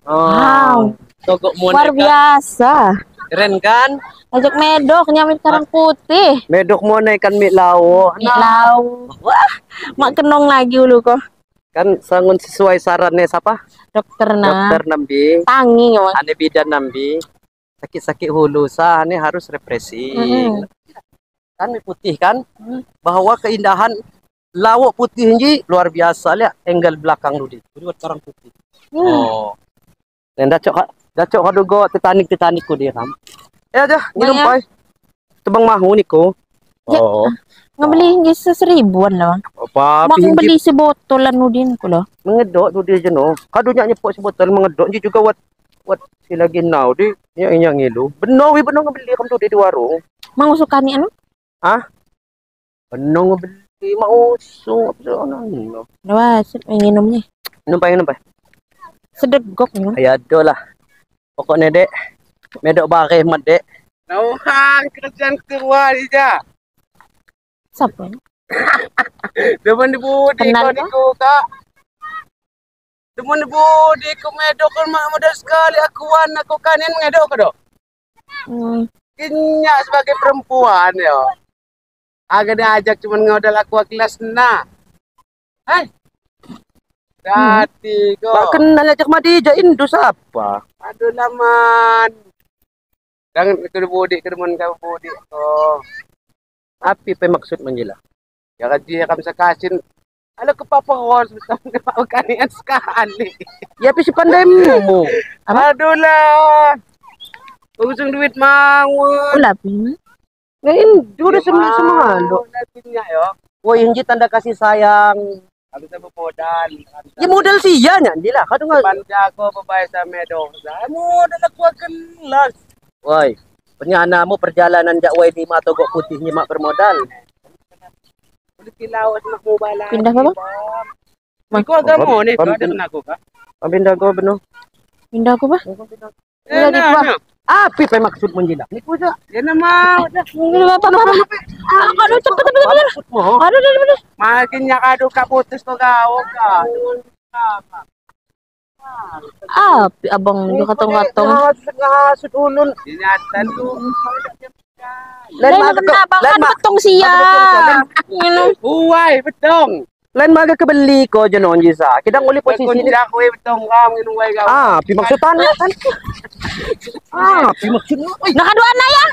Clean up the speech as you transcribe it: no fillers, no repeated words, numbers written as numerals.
Oh. Wow. Togok Luar kan. Biasa. Keren kan? Ajak medok nyamit karang putih. Medok mau naikkan mik lau. Mik lau. Wah, mak kenong lagi ulu kok. Kan sangun sesuai sarannya siapa? Dokter nah. Dokter Nambi. Tangi nggak? Ane bidan Nambi. Sakit-sakit hulu sah, ane harus refreshing. Kan mie putih kan? Bahwa keindahan lawak putih ini luar biasa, lihat angle belakang dulu. Buat karang putih. Oh. Dan dacok kado go Titanic Titanic ku dia kam. Eh aja, minum Banyak. Pai. Tebang mahu niko. Ya. Oh. Ngebeli hingga 1000-an lah, Bang. Apa Mak beli sebotolan nudin ku loh. Mengedok tu dia je no. Kado nyak nyepok sebotol mengedok dia juga wat si lagi now di nyak nyak ngilu. Beno wi beno ngebeli kam tu dia di warung. Mang usukan ni anu? Beno ngebeli mau usung apa tu no. Wah, sip minumnya. Numpai numpai. Sedegok nih. Ya do lah. Pokoknya dek medok bareh mat dek. Nauhang kerjaan keluar ija. Siapa? Demen budi Kenal kau kah? Niku kak. Demen budi ku medok kan mak modal sekali akuan aku kanin mengedok ko do. Kenyak sebagai perempuan yo. Agak diajak cuman ngodal aku kelas na. Hai. Dati ko. Bak kenal ajak mati ja indu siapa? Aduh laman. Jangan ke budi ke demen kau budi ko. Api pe maksud menjela. Ya kan dia kami sekasin. Ala ke papa hon betul ke kanian sekali. Ya pi si pandaimu. Apa? Aduh lah. Ujung duit mau. Ulah pin. Ngain udah semua semua lo. Punya yo. Woi inji tanda kasih sayang. Kami sama modal. Ya modal sia nya lah. Kau dengar. Depan jago pebaya sama medo. Saya modal aku kelas. Woi, penyanamu perjalanan jak woi di mata gok putih nyimak bermodal. Boleh kilau sama mobile. Pindah apa, Bang? Kau agama ni, kau ada aku kah? Pindah gua benar. Pindah aku, Bang. Eh, Lagi, nah, Bang. nah. Api pe maksud menjilat. Ni ku ja. Ya nama udah. Apa apa? Aduh, cepet cepet cepet. Aduh, aduh, aduh. Makin nyak aduh kak putus tu kau kak. Api abang dia katong-katong. Ngasut ulun. Dinyatan tu. Lain Lain maga kena abang lain kan ma betong sia. Minum. Uai betong. Lain maga kebeli ko jenon jisa. Kidang uli posisi ni. Kunci aku betong kau minum uai kau. Ah, pi maksud tanya kan. Ah, pi maksud. Nah, kadua anak ya.